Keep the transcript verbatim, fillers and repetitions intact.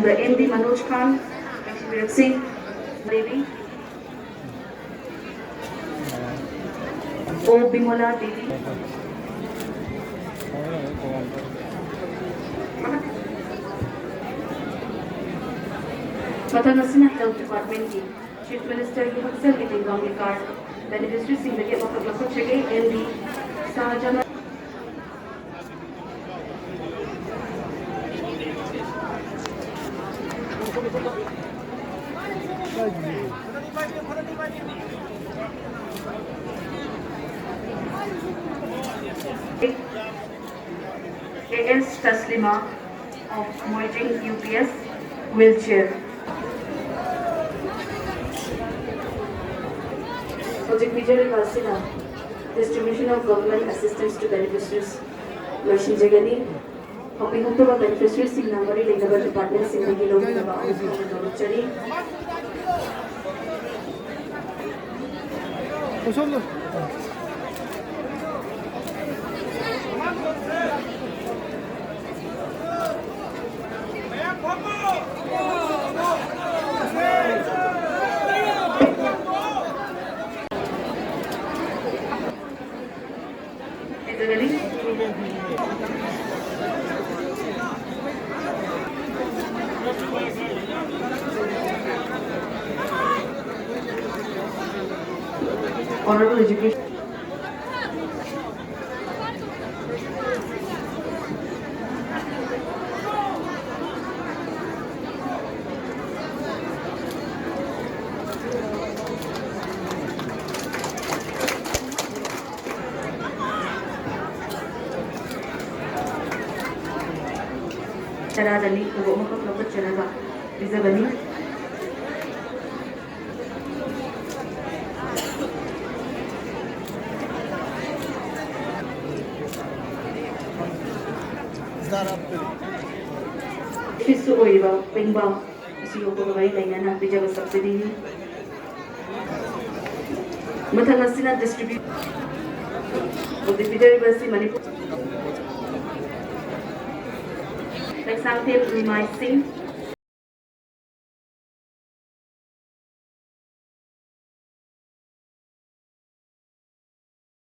M D Manoj ꯈꯥꯟ, ꯂꯛꯁꯃꯤ ꯁꯤꯡ ꯗꯦꯕꯤ, ꯑꯣ ꯕꯤꯃꯣꯂꯥ ꯗꯦꯕꯤ꯫ ꯃꯊꯪ ꯑꯁꯤꯅ ꯍꯦꯜꯊ ꯗꯤꯄꯥꯔꯠꯃꯦꯟꯒꯤ ꯆꯤꯐ ꯃꯤꯅꯤꯁꯇꯔꯒꯤ ꯍꯛꯁꯦꯜꯒꯤ ꯇꯦꯡꯕꯥꯡꯒꯤ ꯀꯥꯔꯗ ꯕꯦꯅꯤꯐꯤꯁꯔꯤꯁꯤꯡꯗꯒꯤ ꯑꯃꯈꯛ ꯂꯧꯈꯠꯆꯒꯦ꯫ ꯑꯦꯝ ꯗꯤ ꯁꯍꯥꯖꯅ A S Taslima of Moiching U P S wheelchair. ꯍꯧꯖꯤꯛ ꯄꯤꯖꯔꯤꯕ ꯑꯁꯤꯅ distribution of government assistance to beneficiaries ꯂꯣꯏꯁꯤꯟꯖꯒꯅꯤ꯫ ꯍꯧꯃꯤꯟ ꯍꯧꯗꯕ ꯕꯦꯅꯤꯐꯤꯁꯔꯤꯁꯤꯡꯅ ꯃꯔꯤ ꯂꯩꯅꯕ ꯗꯤꯄꯥꯔꯠꯃꯦꯟꯁꯤꯡꯗꯒꯤ ꯂꯧꯕꯤꯅꯕ ꯑꯃꯨꯛ ꯍꯟꯅ ꯇꯧꯔꯛꯆꯔꯤ꯫ Honorable Education. ꯇꯔꯥꯗ ꯂꯦꯞꯇꯕ ꯑꯃꯈꯛ ꯂꯧꯈꯠꯆꯔꯒ ꯄꯤꯖꯕꯅꯤ꯫ ꯐꯤꯁꯁꯨ ꯑꯣꯏꯔꯤꯕ ꯄꯦꯡꯕꯥ ꯑꯁꯤ ꯌꯣꯛꯄꯒ ꯃꯔꯤ ꯂꯩꯅꯅ ꯄꯤꯖꯕ ꯁꯕꯁꯤꯗꯤꯅꯤ꯫ ꯃꯊꯪ ꯑꯁꯤꯅ ꯗꯤꯁꯇ꯭ꯔꯤꯕ꯭ꯌꯨꯠ ꯍꯧꯖꯤꯛ ꯄꯤꯖꯔꯤꯕ ꯑꯁꯤ ꯃꯅꯤꯄꯨꯔ ꯂꯩꯁꯥꯡꯊꯦꯝ ꯔꯤꯃꯥꯏ ꯁꯤꯡ꯫